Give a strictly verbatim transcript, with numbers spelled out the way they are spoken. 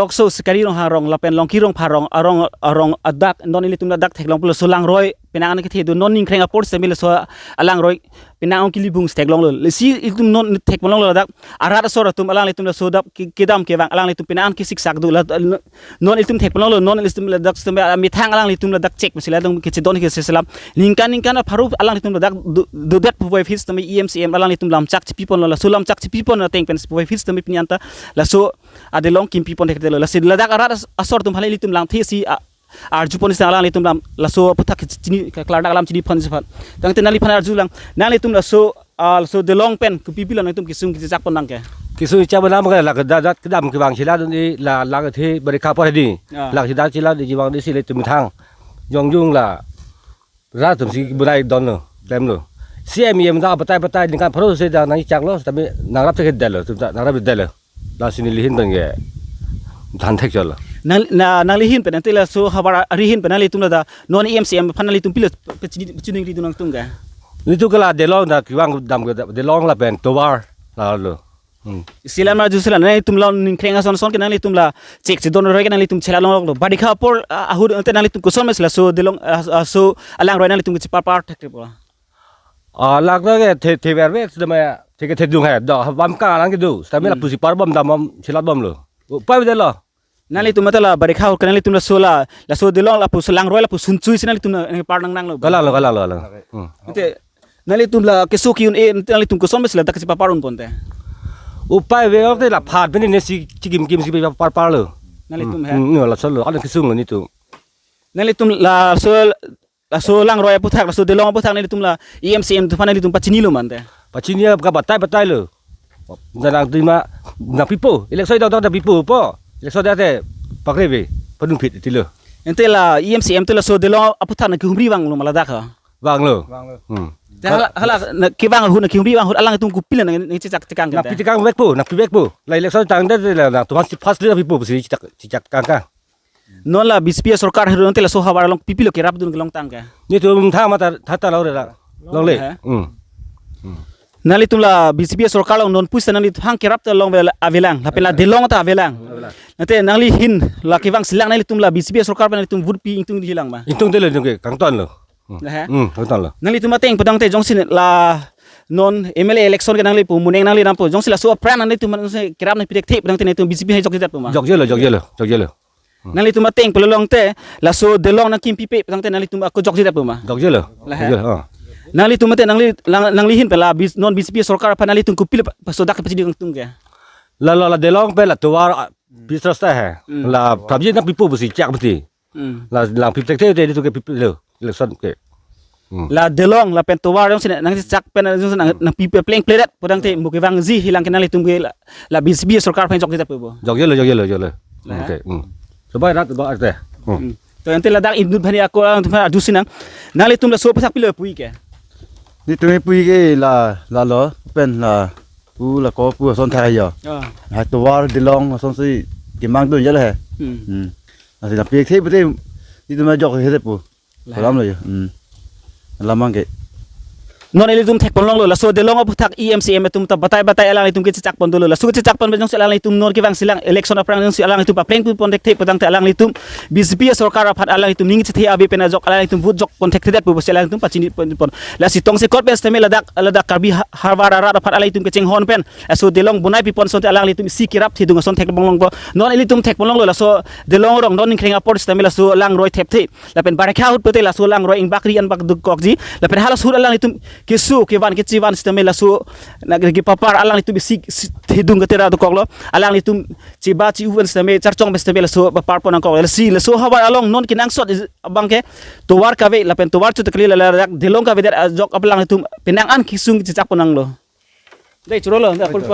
Okso Sikari Ronghang arong lapen Longki Rongpha arong, arong, arong adak non ilitum ladak theklong pulo, laso langroi penang an kethe do, non ningkreng apor sitame laso alangroi penang ong kelibung theklonglo. Lasi ilitum non thekponlonglo ladak arat asor atum alanglitum laso dak ke-, kedam kevang alanglitum penang an kesiksak do la, non ilitum thekponlonglo, non ilitum ladak sitame methang alanglitum ladak chek masila dong kechedon ke selam. Ningkan ningkan apharo alanglitum ladak do-, dodet puvoiphit sitame E M C M alanglitum lamchak chipiponlo, laso lamchak chipipon ateng pen puvoiphit sitame pini anta laso adelong kimpipon thektelo. Lasi ladak arat as-, asor atum aphan ilitum lamthe si a-, arjupon si alanglitum lam laso aphuthak chini klardak alam chiniponji aphan. Tangte nangliphan arjulang, nanglitum laso, ah, laso delong pen kopi pilo nangtum kesung kechechakpon nang ke? Kesung chechakpon nang ke la kedat kedam kevang chelat un-e, la lang the barikha apor hedi. Ah. La chedat chelat di jibang di si ilitum thang jongjung la rat atum si bunai donlo, klemlo. C M E M ta batai batai ningkan pharo se ta nangchaklo, tapi nangrap thekthe detlo, atum ta nangrap detlo. Lasi neli ahin pen ke than thekchotlo. Nang, na, nangli ahin pen, ante laso havar ari ahin pen nanglitum ladak non E M C M aphan nanglitum pilo pachini, pachini ri do nangtum ke? Nelitum ke la delong ta kevang kedam ke delong lapen tovar lalo. Hmm. Selam arju selam, nanglitum la ningkreng ason ason ke nanglitum la chek chedon roi ke nanglitum chelat longloklo. Barikha apor, ah, ahut ante nanglitum koson mes laso delong, ah, ah, laso alangroi nanglitum kechepapar thekthepo? Ah, lak na ke the, the ver ve, sitame the kethedung he, do, bam ka lang kedo, sitame la Hmm. pusi parbom dambom chelatbomlo. Upai detlo. Nanglitum mate la barikha ahut ke nanglitum laso la, laso delong lapu selangroi lapu sunchui si nanglitum nangpar nangnanglo. Kalang lo, kalang lo, kalang. Hmm. Ante nanglitum la keso ki-un-e, nanglitum koson mes ladak kechepapar unponte? Upai ave te la phat pen ne si chikim kim si papar parlo. Nanglitum Hmm, he? Hmm, no, lasolo, alang kesunglo nelitum. Nanglitum laso, laso langroi aphuthak, laso delong aphuthak nanglitum la E M C M atum aphan nanglitum pachinilo mante? Pachini ke batai batailo. Nangtum ma nangpipo, election dok dok nangpipo po. Election dok te pakre ave, padunphit tilo. Ante la E M C M te laso delong aphuthak nangkehumri vanglo ma ladak ha? Vanglo. Vanglo. Hmm. Te hala, hala na kevang ahut, nangkehumri vang ahut alanglitum kopilo nang, nangchechak chekang ke? Nangpi chekang vekpo, nangpi vekpo. La election tangdet la nangtum aphan si first le nangpipo pusi chechak, chechak kang kang. Non la B J P sorkar ahirjume te laso havar along kopipilo kerapdun kelongtang ke? Nelitum tha mata thata lo re la. Longle. He? Hmm. Nanglitum la B J P sorkar along non pusita nanglitum aphan kerap ta long ave-, avelang, lapen la delong ta avelang. Avelang. Ante nangli ahin la kevang selang nanglitum la B J P sorkar pen nanglitum vote pi ingtung dilang ma? Ingtungdetlo, ingtung ke kangtonlo. Hmm. He? Hmm, kangtonlo. Nanglitum ateng pudang te jongsi la non M L A election ke nangli pu muneng nangli nampo, jongsi laso apran nanglitum man jongsi kerap nangpi thekthe pudang te nanglitum B J P aphan jokjedetpo ma? Jokjelo, jokjelo, jokjelo. Hmm. Nanglitum ateng pulo long te laso delong nangkimpipe pudang te nanglitum ako jokjedetpo ma? Jokjelo. La he? Jokjelo, oh. Nanglitum mate nangli lang, nangli ahin pen la bis-, non B J P sorkar aphan nanglitum kopilo pa-, pasodak pachini kangtung ke? La, la, la delong pen la tovar, ah, bisrasta he. Hmm. La prabji nangpipo pusi chak mati. Hmm. La, la pip thekthe te nelitum ke pipilo. Election ke. Hmm. La delong lapen tovar jongsi nangchechak pen jongsi nang, nangpipe pleng pleret pudang te mo kevangji hilang ke nanglitum ke la, la B J P sorkar aphan jokjedetpo bo? Jokjelo, jokjelo, jokjelo. La. Okay. Hmm. Coba rat ba arte. Hmm. Hmm. To ante ladak inut bhani ako alanglitum arju sinang. Nanglitum laso aphuthak pilo pu-i ke? Nelitum pu-i ke la, lalo pen la pu la ko pu ason tha yo. Ah. Ha tovar delong asonsi kemangdun jelo he. Hmm. Hmm. Lasi nangpi thekthe pute nelitum jokjedetpo. La. Alam lo yo. Hmm. Alam abang ke. Non ilitum thekponlonglo, laso delong aphuthak E M C M atum ta batai batai alanglitum kechechakpon dolo. Laso kechechakpon pen jongsi alanglitum non kevang selang election aphrang jongsi alanglitum papleng pipon thekthe pudang te alanglitum B J P sorkar aphan alanglitum ning chethe ave pen ajok alanglitum vote jokpon thekthedetpo pusi alanglitum pachini pon pon. Lasi tongsekot pen sitame ladak, ladak Karbi ha-, havar arat aphan alanglitum kechinghon pen laso delong bonai pipon asonte alanglitum isi kerap thedung ason thekponlongpo. Non ilitum thekponlonglo laso delong arong non ningkreng apor sitame laso langroi thepthe. Lapen barikha ahut pute laso langroi ingbak ri angbak dokokji. Lapen halaso ahut alanglitum keso kevan kechivan sitame laso nang kepapar alanglitum isi, isi thedung ketera dokoklo. Alanglitum cheba chi-u pen sitame charchong pen sitame laso paparpon nangkok. Lasi laso havar along non kenangsot is-, abang ke tovar kave lapen tovar chot kali la, la, la delong kavedet ajok alanglitum penang an kesung chechakpon nanglo. Dei chorolo, dei apor apor.